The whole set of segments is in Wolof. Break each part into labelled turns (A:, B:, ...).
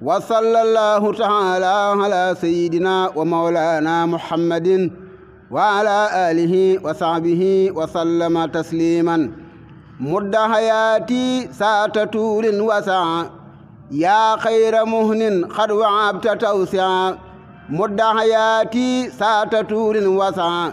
A: وصلى الله تعالى على سيدنا ومولانا محمد وعلى آله وصحبه وسلم تسليما مد حياتي ساعة طول وسع يا خير مهن قد وعبت توسعا مد حياتي ساعة طول وسع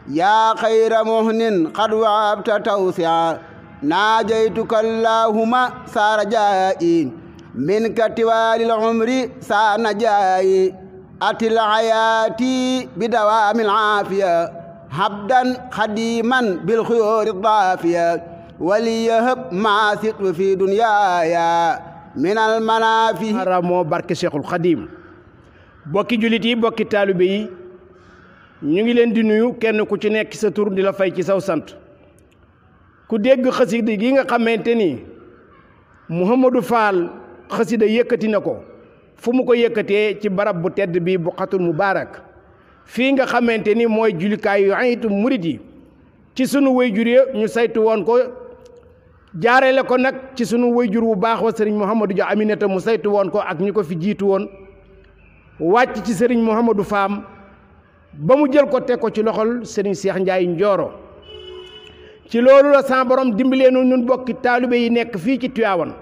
A: يا خير مهن قد وعبت توسعا ناجيتك اللهم سار جائي منك توالي العمر سان جائي أتل حياتي بدوام العافية حبدا خديما بالخيور الضافية وليهب ما ثق في دنيايا من المنافي
B: moo barke Cheikhul Khadim bokki julit yi bokki taalibe yi ñu ngi leen di nuyu kenn ku ci nekk sa tur di la fay ci saw sant ku dégg xasida gi nga xamante ni Mouhamadou Fall xasida yëkkati na ko fu mu ko yëkkatee ci barab bu tedd bi bu xatul mubaarak fii nga xamante ni mooy jullikaay yu ayitu murit yi ci sunu wayjur yi ñu saytu woon ko jaareele ko nag ci sunu wayjur bu baax wa sëriñ Mouhamadou Dia Aminata mu saytu woon ko ak ñu ko fi jiitu woon wàcc ci sëriñ Mouhamadou Fam ba mu jël ko teg ko ci loxol sëriñ Cheikh Ndiaye Ndioro ci loolu la sa borom dimbalee nu ñun bokki taalibe yi nekk fii ci Tivaouane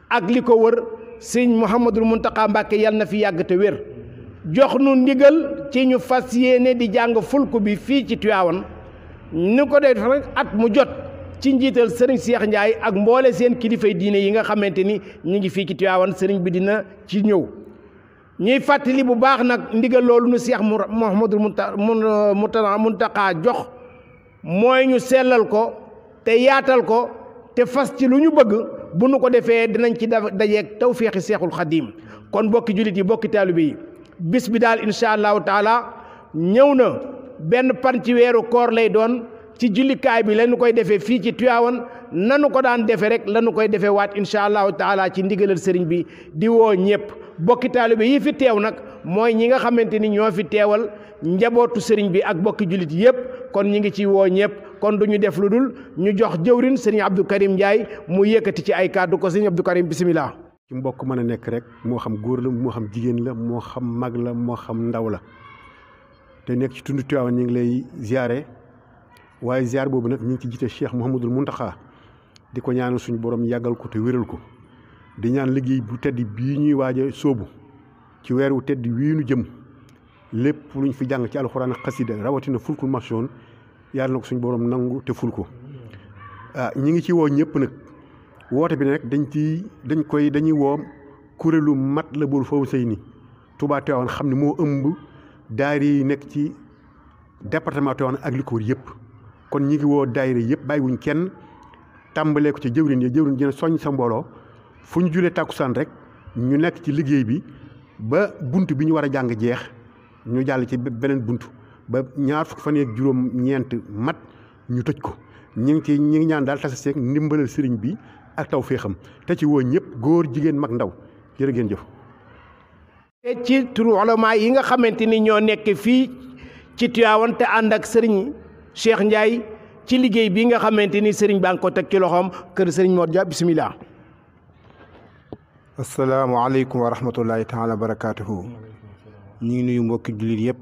B: ak li ko wër sëriñ Mouhamadou Mountakha Mbacké yal na fi yàgg te wér jox nu ndigal ci ñu fas yéene di jàng fulku bi fii ci Tivaouane ni ko def rek at mu jot ci njiital sëriñ Cheikh Ndiaye ak mboole seen kilifay diine yi nga xamante ni ñu ngi fii ci Tivaouane sëriñ bi dina ci ñëw ñuy fàttali bu baax nag ndigal loolu nu Cheikh Mouhamadou Mountakha jox mooy ñu sellal ko te yaatal ko te fas ci lu ñu bëgg bu nu ko defee dinañ ci dajeeg tawféexi Seexul Xadiim kon bokki jullit yi bokki taalibe yi bis bi daal incha allahu taala ñëw na benn pan ci weeru koor lay doon ci jullikaay bi lañu koy defee fii ci Tivaouane nanu ko daan defee rek lañu koy defee waat incha allahu taala ci ndigalal sëriñ bi di woo ñëpp bokki taalibe yi fi teew nag mooy ñi nga xamante ni ñoo fi teewal njabootu sëriñ bi ak bokki jullit yëpp kon ñi ngi ci woo ñëpp kon du ñu def lu dul ñu jox jëwrin sëriñ Abdou Karim Ndiaye mu yëkkati ci ay kàddu ko sëriñ Abdou Karim bisimilah.
C: ci mbokk mën a nekk rek moo xam góor la moo xam jigéen la moo xam mag la moo xam ndaw la te nekk ci tund Tivaouane ñu ngi lay ziare waaye ziar boobu nag ñu ngi ci jiite Cheikh Mouhamadul Mountakha di ko ñaanal suñu borom yàggal ko te wéral ko di ñaan liggéey bu tedd bii ñuy waaj a sóobu ci weer wu tedd wii nu jëm lépp luñ fi jàng ci alxuraan ak xasida rawatina fulkul masoon yàlla na ko suñu borom nangu te ful ko ñi ngi ci woo ñëpp nag woote bi nag dañuy woo kuréelu Matlabul Fawzayni Touba Tivaouane xam ne moo ëmb daayira yi nekk ci département Tivaouane ak li ko wër yëpp kon ñi ngi woo daayira yëpp bàyyiwuñ kenn tàmbalee ko ci jëwriñ dina soññ sa mbooloo fu ñu julee tàkkusaan rek ñu nekk ci liggéey bi ba bunt bi ñu war a jàng jeex ñu jàll ci beneen bunt ba ñaar fukki fan ak juróom ñeent mat ñu tëj ko ñi ngi ñaan daal tasa seeg ndimbalal sëriñ bi ak taw féexam te ci woo ñëpp góor jigéen mag ndaw jërë ngeen jëf.
B: te ci turu ulama yi nga xamante ni ñoo nekk fii ci Tivaouane te ànd ak sëriñ Cheikh Ndiaye ci liggéey bi nga xamante ni sëriñ baa ngi ko teg ci loxoom kër sëriñ Mor Dia bisimilah.
D: asalaamaaleykum wa rahmatullahi taala wa barakaatuhu ñu ngi nuyu mbokki jullit yëpp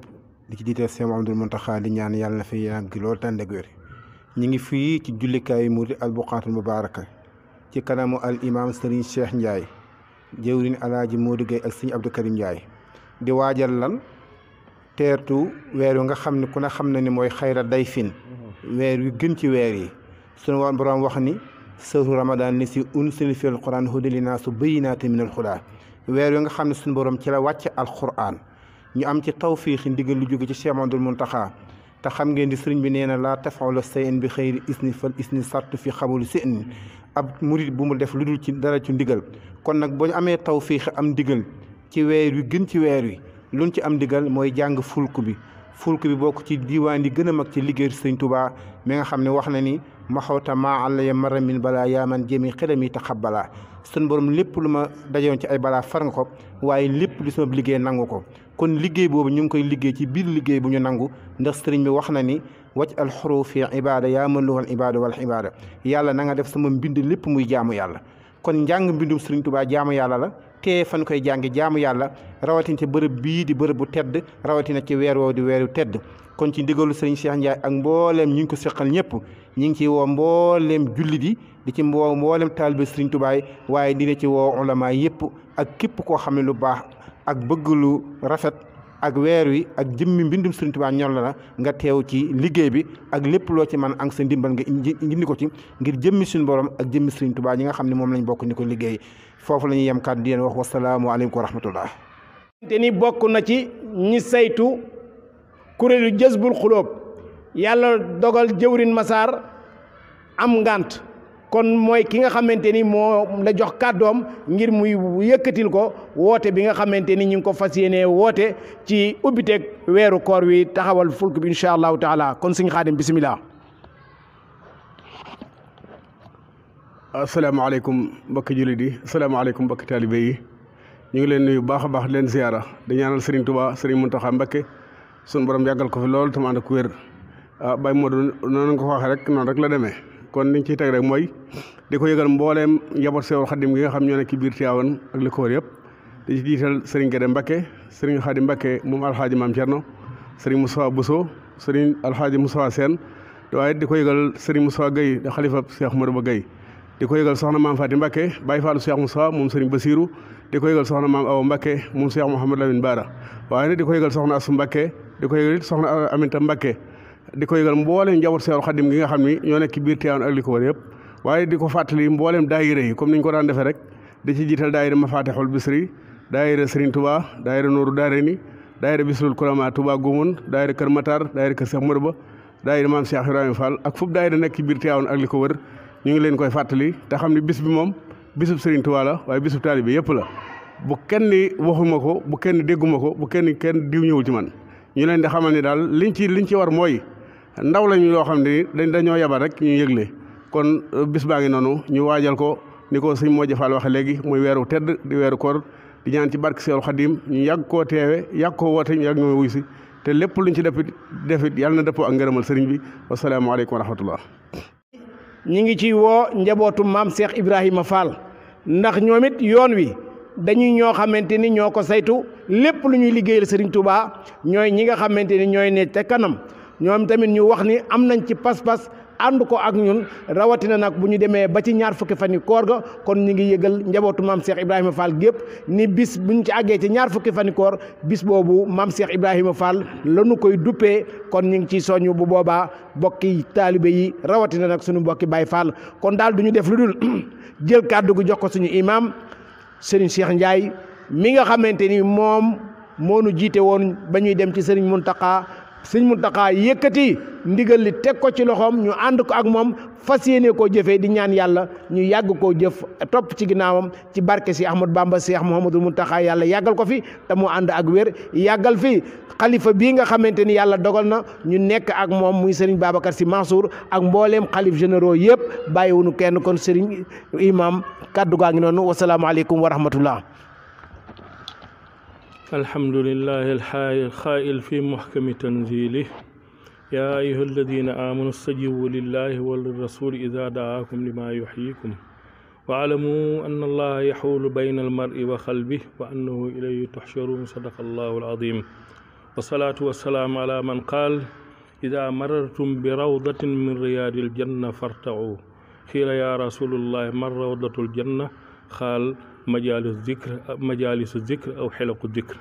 D: di ci jiite Cheikh Mouhamadou Mountakha di ñaan yàlla na fi yàgg lool tànn ak wér ñu ngi fii ci jullikaayu murid al buqaatul mubaaraka ci kanamu al imam Serigne Cheikh Ndiaye jëwriñ alaaji Modou Gueye ak Serigne Abdou Karim Ndiaye di waajal lan teertu weer wi nga xam ne ku ne xam na ni mooy xayra dayfin weer wi gën ci weer yi sunu woon borom wax ni sahru ramadan ni si unsila fil quran hudan linnaas bayyinaatin minal hudaa weer wi nga xam ne suñu borom ci la wàcce alquran ñu am ci tawfiixi ndigal lu jóge ci Cheikh Mouhamadoul Mountakha te xam ngeen di sëriñ bi nee na laa taf'alu shay'an bi xayri isni fal isni sartu fi xamul sin ab murit bu mu def lu dul ci dara ci ndigal kon nag boo ñu amee tawfiixi am ndigal ci weer wi gën ci weer wi luñ ci am ndigal mooy jàng fulku bi bokk ci diiwaan yi gën a mag ci liggéey sëriñ Tuubaa mi nga xam ne wax na ni maxawta maa àlla ya mara min balaa yaaman jëmi xelam yi taxabbalaa sun borom lépp lu ma dajoon ci ay balaa far nga ko waaye lépp lu sama liggéey nangu ko kon liggéey boobu ñu ngi koy liggéey ci biir liggéey bu ñu nangu ndax sëriñ bi wax na ni wacc al xurufi ibaada yaa man luwal ibaada wal ibaada yàlla na nga def sama mbind lépp muy jaamu yàlla kon njàng mbindum Sëriñ Tuubaa jaamu yàlla la te fan koy jàngi jaamu yàlla rawatina ci bërëb bii di bërëb bu tedd rawatina ci weer woo di weeru tedd kon ci ndigalu Sëriñ Cheikh Ndiaye ak mbooleem ñi ngi ko seqal ñëpp ñi ngi ci woo mbooleem jullit yi di ci mbooleem taalibe Sëriñ Tuubaa waaye dina ci woo ulama yëpp ak képp koo xam ne lu baax ak bëgg lu rafet ak weer wi ak jëmmi mbindum Sëriñ Tuubaa ñor la nga teew ci liggéey bi ak lépp loo ci man ak sa ndimbal nga indi ko ci ngir jëmmi suñu borom ak jëmmi Sëriñ Tuubaa ñi nga xam ne moom lañ bokk ni ko liggéey foofu la ñuy yem kàddu di leen wax wasalaamu aleykum wa rahmatullah
B: te ni bokk na ci ñi saytu kuréelu Jazbul Xulóob yàlla dogal jëwrin Masaar am ngànt kon mooy ki nga xamante ni moo la jox kàddoom ngir muy yëkkatil ko woote bi nga xamante ni ñu ngi ko fas yéenee woote ci ubbiteeg weeru koor wi taxawal fulk bi incha allahu taala kon sëñ Xaadim bisimilah.
A: asalaamaaleykum mbokki jullit yi asalaamaaleykum mbokki taalibe yi ñu ngi leen nuyu baax a baax leen ziyaara di ñaanal Serigne Touba Serigne Mountakha Mbacké sun borom yàggal ko fi lool tam ànd ak wér Baye Modou noonu nga ko waxee rek noonu rek la demee. kon liñ ciy teg rek mooy di ko yëgal mbooleem njaboot Seexul Xadim gi nga xam ñoo nekk ci biir Tiwaawan ak li ko wër yëpp di ci jiital Serigne Guédé Mbacké Serigne Khadim Mbacké moom alxaaji Maam Cerno Serigne Moussa Bousso Serigne alxaaji Moussa Sène waaye di ko yëgal Serigne Moussa Gueye di xalifa Cheikh Modou Ba Gueye di ko yëgal soxna Maam Faati Mbacké Baye Fallou Cheikh Moussa moom Serigne Bassirou di ko yëgal soxna Maam Awa Mbacké moom Cheikh Mouhamadou Lamine Bara waaye nag di ko yëgal soxna Assou Mbacké di ko yëgal soxna Aminta Mbacké di ko yëgal mbooleem njaboot Seexul Xadim gi nga xam ni ñoo nekk ci biir Tiwaawan ak li ko wër yëpp waaye di ko fàttali mbooleem daayira yi comme niñ ko daan defee rek di ci jiital daayira Mafatihul Bichri daayira Serigne Touba daayira Nourou Daarayni daayira Bislul Kurama Touba Goumoun daayira Kër Matar daayira Kër Cheikh Modou Ba daayira Maam Cheikh Ibrahima Fall ak foofu daayira nekk ci biir Tiwaawan ak li ko wër ñu ngi leen koy fàttali te xam ne bis bi moom bisub Serigne Touba la waaye bisub taalibe yëpp la bu kenn waxuma ko bu kenn dégguma ko bu kenn diw ñëwul ci man ñu leen di xamal ni daal liñ ci war mooy ndaw lañu loo xam ne dañoo yabal rek ñu yëgle kon bis baa ngi noonu ñu waajal ko ni ko sëñ Modou Fall waxe léegi muy weeru tedd di weeru koor di ñaan ci barke Seexul Xadim ñu yàgg koo teewe yàgg koo woote ñu yàgg ñoo wuy si te lépp luñ ci defit yàlla na dëppoo ak ngërëmal sëriñ bi wasalaamaaleykum wa rahmatullah
B: ñi ngi ci woo njabootu maam Cheikh Ibrahima Fall ndax ñoom it yoon wi dañuy ñoo xamante ni ñoo ko saytu lépp lu ñuy liggéeyal Serigne Touba ñooy ñi nga xamante ni ñooy ne te kanam ñoom tamit ñu wax ni am nañ ci pas-pas ànd ko ak ñun rawatina nag bu ñu demee ba ci ñaar fukki fan yi koor ga kon ñu ngi yëgal njabootu maam Cheikh Ibrahima Fall gépp ni bis buñ ci àggee ci ñaar fukki fan yi koor bis boobu maam Cheikh Ibrahima Fall lañu koy duppee kon ñu ngi ciy soññ bu boobaa bokki taalibe yi rawatina nag suñu mbokki Baye Fall kon daal du ñu def lu dul jël kàddu gu jox ko suñu imam Serigne Cheikh Ndiaye mi nga xamante ni moom moo nu jiite woon ba ñuy dem ci Serigne Mountakha Sëñ Mountakha yëkkati ndigal li teg ko ci loxoom ñu ànd ko ak moom fas yéene koo jëfee di ñaan yàlla ñu yàgg koo jëf topp ci ginnaawam ci barke si Ahmad Bamba Cheikh Mouhamadul Mountakha yàlla yàggal ko fi te mu ànd ak wér yàggal fi xalifa bii nga xamante ni yàlla dogal na ñu nekk ak moom muy Serigne Babacar Sy Mansour ak mbooleem xalif généraux yëpp bàyyiwuñu kenn kon Serigne imam kaddu gaa ngi noonu wasalaamaaleykum wa rahmatullah.
E: الحمد لله الخائل في محكم تنزيله يا أيها الذين آمنوا استجيبوا لله وللرسول إذا دعاكم لما يحييكم واعلموا أن الله يحول بين المرء وقلبه وأنه إليه تحشرون صدق الله العظيم والصلاة والسلام على من قال إذا مررتم بروضة من رياض الجنة فارتعوا قيل يا رسول الله ما روضة الجنة قال majalisu zikr aw xelaqu zikr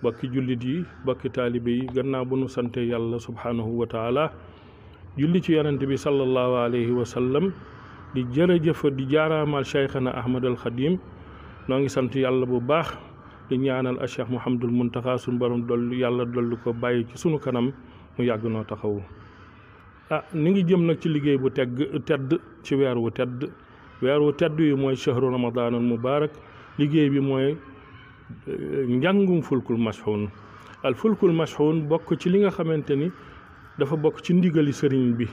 E: bokki jullit yi bokki taalibe yi gannaaw bu nu sante yàlla subhaanahu wa taala julli ci yonente bi sallallahu alayhi wa sallam di jërëjëfa di jaaraamal cheikhana ahmad al xadim noo ngi sant yàlla bu baax di ñaanal a cheikh mouhamadul muntaxa suñu borom dolli yàlla dolli ko bàyyi ci sunu kanam mu yàgg noo taxawu ni ngi jëm nag ci liggéey bu tedd ci weer wu tedd yi mooy shahru ramadanul mubarak liggéey bi mooy njàngum fulkul mashxuun al fulkul mashxuun bokk ci li nga xamante ni dafa bokk ci ndigali sëriñ bi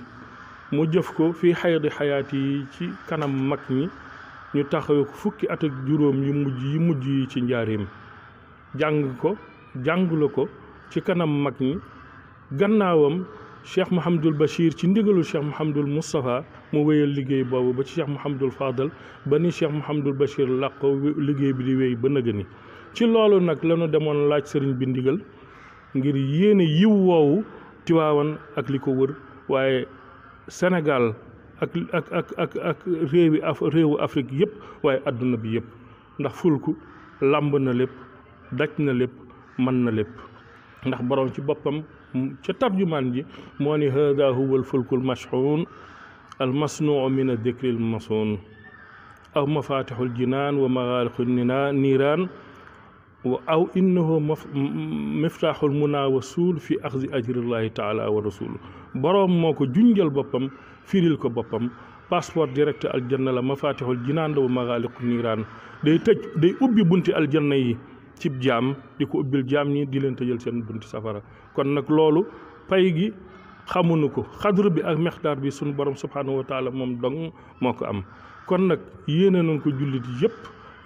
E: mu jëf ko fii xaydi xayaat yi ci kanam mag ñi ñu taxawe ko fukki at ak juróom yu mujj yi ci njaareem jàngula ko ci kanam mag ñi gannaawam cheikh Mouhamadul Bachir ci ndigalul cheikh Mouhamadul Moustapha mu wéyal liggéey boobu ba ci Cheikh Mouhamadul Fadal ba ni Cheikh Mouhamadul Bachir làqo liggéey bi di wéy ba nëgë ni ci loolu nag lañu demoon laaj sëriñ bi ndigal ngir yéene yiw woowu Tiwaawan ak li ko wër waaye Sénégal ak réewu Afrique yëpp waaye adduna bi yëpp ndax fulku làmb na lépp daj na lépp mën na lépp ndax borom ci boppam ca tarjumaan ji moo ni hada huwa al fulku al mashxuun al masnuu min a dikri al masuun aw mafatixu al jinaan wa magaaliqu niiraan aw innahu miftaaxul munaa wa suul fi axdi ajrillahi taala wa rasulu boroom moo ko junjal boppam firil ko boppam passeport direct aljanna la mafatixul jinaan la wa magaaliqu niiraan day ubbi bunti aljanna yi cib jaam di ko ubbil jaam ñi di leen tëjal seen bunti safara kon nag loolu pay gi xamuñu ko xadru bi ak mexdaar bi suñu borom subhanahu wa taala moom dong moo ko am kon nag yéene nañ ko jullit yëpp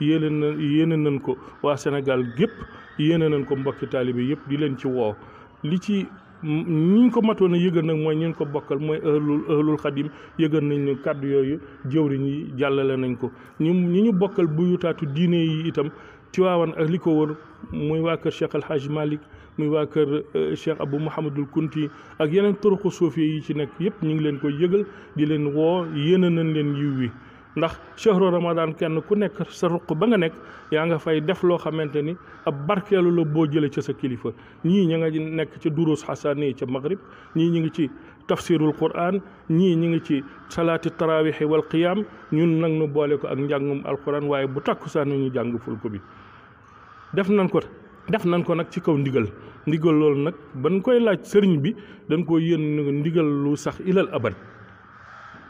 E: yéene nañ ko waa Sénégal gépp yéene nañ ko mbokki taalibe yëpp di leen ci woo li ci ñi ko matoon a yëgal nag mooy ñi ko bokkal mooy ahlul xadim yëgal nañ ñu kàddu yooyu jëwriñ yi jàllale nañ ko ñi ñu bokkal bu yutaatu diine yi itam Tiwaawan ak li ko wër muy waa kër Cheikh Alhaaj Malick muy waa kër Cheikh Abou Mouhamadul Kunti ak yeneen turuqu suufi yi ci nekk yëpp ñu ngi leen koy yëgal di leen woo yéene nañ leen yiw wi ndax chahru ramadan kenn ku nekk sa ruq ba nga nekk yaa nga fay def loo xamante ni ab barkeelu la boo jëlee ca sa kilifa ñii ñi nga nekk ca durus xasani ca maghrib ñii ñi ngi ci tafsirul quran ñii ñi ngi ci salaati tarawixi wal qiyam ñun nag nu boole ko ak njàngum alquran waaye bu takkusaan ñu jàng fulku bi def nañ ko nag ci kaw ndigal loolu nag ban koy laaj sëriñ bi dañ ko yéen ndigal lu sax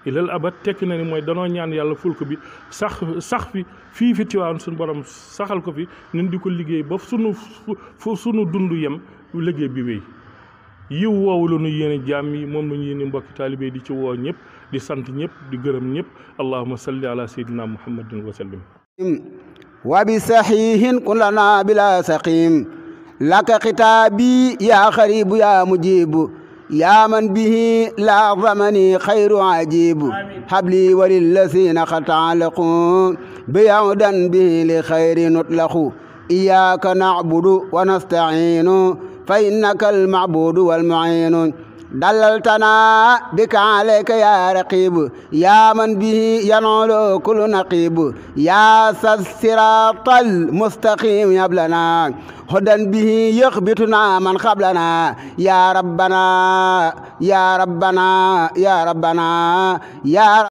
E: ilal abad tekki na ni mooy danoo ñaan yàlla fulku bi sax fi fii fi Tiwaawan suñu borom saxal ko fi ñun di ko liggéey ba sunu dund yem liggéey bi wéy yiw woowu la ñu yéene jaam yi moom la ñu yéene mbokki taalibe di ci woo ñëpp di sant ñëpp di gërëm ñëpp allahumma salli ala sayyidina muhammadin wa sallim
F: wa bi saxihin kun lana bila saqim laka xitaabi yaa xaribu yaa mujibu yaa man bihi laa zamani xayru ajibu habli walillazina qad ta'allaqu bi yawdan bihi li xayri nutlaqu iyyaka na'budu wa nasta'inu fa innaka al-ma'budu wal mu'inu دللتنا بك عليك يا رقيب يا من به ينال كل نقيب يا الصراط المستقيم يبلنا هدى به يخبتنا من قبلنا يا ربنا يا ربنا يا ربنا يا